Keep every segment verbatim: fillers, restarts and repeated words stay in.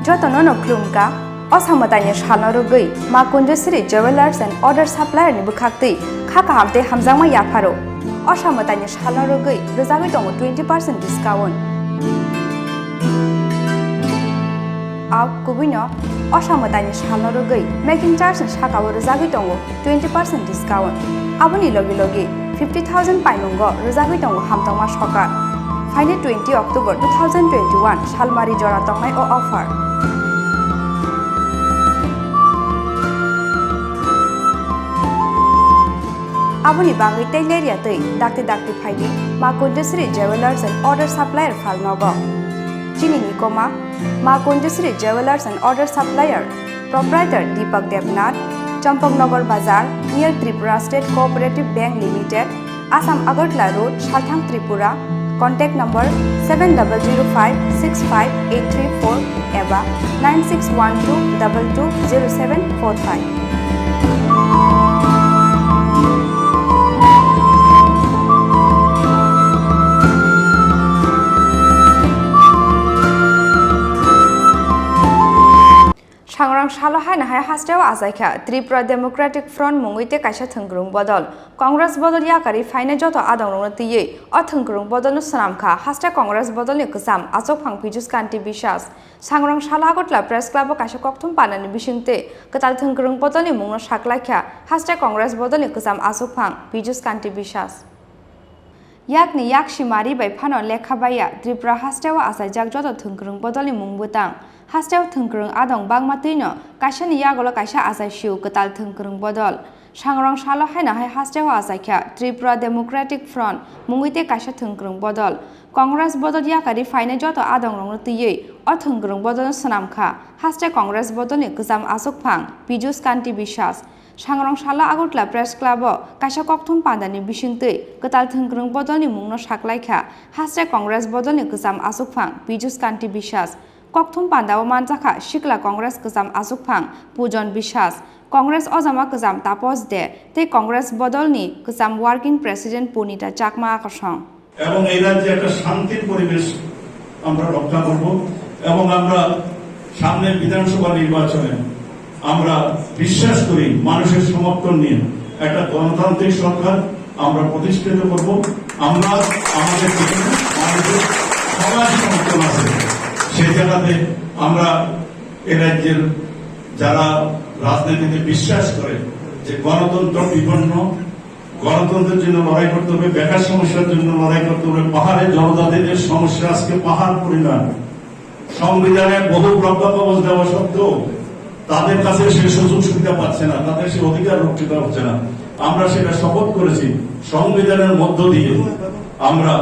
Jotono no khulumkha, o samwtaini salno rwgwi Ma Kunjasri Jewellers and Other Supplier ni bwkhaktwi kha kaham tei hamjakma yapharo. O samwtaini salno rwgwi rwjagwi tongo twenty percent discount. Au kubuino o samwtaini salno rwgwi making charge ni sakao rwjagwi tongo twenty percent discount. Aboni logi logi fifty thousand paimungo rwjagwi tongo hamtokma sokar. Phaini twenty October two thousand twenty-one salmari jora tongnai o offer. Aboni bagwi tei lerya twi dakti dakti phaidi Ma Kunjasri Jewellers and Other Supplier phalnogo. Chini nikoma Ma Kunjasri Jewellers and Other Supplier, Proprietor Deepak Debnath, Champaknagar Bazar, near Tripura State Cooperative Bank Limited, Assam Agartala Road, Salthang, Tripura. Contact number seven double zero five six five eight three four eba nine six one two double two zero seven four five. Sangrong salo haino hai hasteo achaikha Tripura Democratic Front mungwi tei kaisa thwngkwrwng bodol. Congress bodol yakarwi phainai joto adongrokno twiwi o thwngkwrwng bodolno swnamkha haste Congress bodolni kwcham achukphang Pijus Kanti Biswas. Sangrong salo Agartala Press Club-o kaisa kokthum pandani bisingtwi kwtal thwngkwrwng bodolni mungno saklaikha haste Congress bodolni kwcham achukphang Pijus Kanti Biswas. Yakni yak simari bai phano lekha baiya Tripura hasteo achaijak joto thwngkwrwng bodolni mung bwtang. Hasteo thwngkwrwng adong bangma twino kaisani yagulo kaisa achai sio kwtal thwngkwrwng bodol. Sangrong salo haino hai hasteo achaikha Tripura Democratic Front mungwi tei kaisa thwngkwrwng bodol. Congress bodol yakarwi phainai joto adongrokno twiwi o thwngkwrwng bodolno swnamkha haste Congress bodolni kwcham achukphang Pijus Kanti Biswas. Sangrong salo Agartala Press Club-o kaisa kokthum pandani bisingtwi kwtal thwngkwrwng bodolni mungno saklaikha haste Congress bodolni kwcham achukphang Pijus Kanti Biswas. Kokthum pandao manjakha sikla Congress kwcham achukphang Pujon Biswas, Congress ojama kwcham Tapos De tei Congress bodolni kwcham Working President Purnita Chakma kosong. এবং এই রাজ্যে একটা শান্তির পরিবেশ আমরা রক্ষা করব এবং আমরা সামনের বিধানসভা নির্বাচনে আমরা বিশ্বাস করি মানুষের সমর্থন নিয়ে একটা গণতান্ত্রিক সরকার আমরা প্রতিষ্ঠিত করব। আমরা আমাদের যেখানে মানুষের সবার সমর্থন আছে, সেই জায়গাতে আমরা এ রাজ্যের যারা রাজনীতিতে বিশ্বাস করে যে গণতন্ত্র বিপন্ন, গণতন্ত্রের জন্য লড়াই করতে হবে, বেকার সমস্যার জন্য লড়াই করতে হবে, পাহাড়ে জনজাতিদের সমস্যা আজকে পাহাড় পরিমাণ। সংবিধানে বহু রক্ষা কবচ দেওয়া সত্ত্বেও তাদের কাছে সে সুযোগ সুবিধা পাচ্ছে না, তাদের সে অধিকার রক্ষিত হচ্ছে না। আমরা সেটা শপথ করেছি, সংবিধানের মধ্য দিয়ে আমরা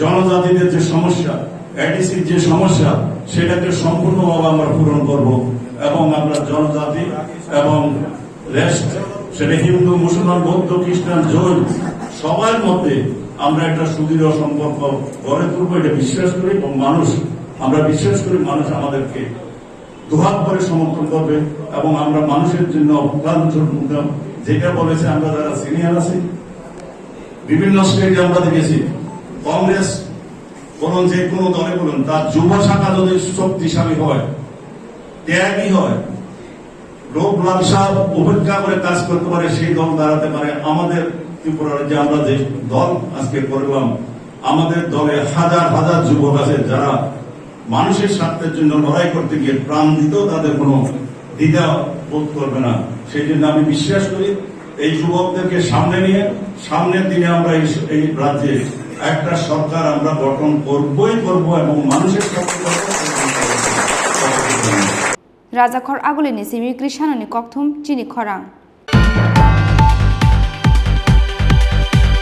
জনজাতিদের যে সমস্যা, এডিসির যে সমস্যা, সেটাকে সম্পূর্ণভাবে আমরা পূরণ করব এবং আমরা জনজাতি এবং রেস্ট, সেটা হিন্দু, মুসলমান, বৌদ্ধ, খ্রিস্টান, জৈন, সবার মধ্যে আমরা একটা সুদৃঢ় সম্পর্ক গড়ে তুলবো, এটা বিশ্বাস করি। এবং মানুষ, আমরা বিশ্বাস করি মানুষ আমাদেরকে দুহাত ভরে সমর্থন করবে এবং আমরা মানুষের জন্য অক্লান্ত শ্রম করতাম। যেটা বলেছে, আমরা যারা সিনিয়র আছি, বিভিন্ন স্টেটে আমরা দেখেছি, কংগ্রেস বলুন, যে কোনো দলে বলুন, তার যুব শাখা যদি শক্তিশালী হয়, ত্যাগী হয়, লোভ লালসা উপেক্ষা করে কাজ করতে পারে, সেই দল দাঁড়াতে পারে। আমাদের ত্রিপুরা রাজ্যে আমরা যে দল আজকে করলাম, আমাদের দলে হাজার হাজার যুবক আছে, যারা মানুষের স্বার্থের জন্য লড়াই করতে গিয়ে প্রাণ দিতেও তাদের কোনো দ্বিধা বোধ করবে না। সেই জন্য আমি বিশ্বাস করি, এই যুবকদেরকে সামনে নিয়ে সামনের দিনে আমরা এই, এই রাজ্যে একটা সরকার আমরা গঠন করবই করব এবং মানুষের স্বার্থে করব। Rajakhor Agulini simi Krishanoni kokthum chini khorang.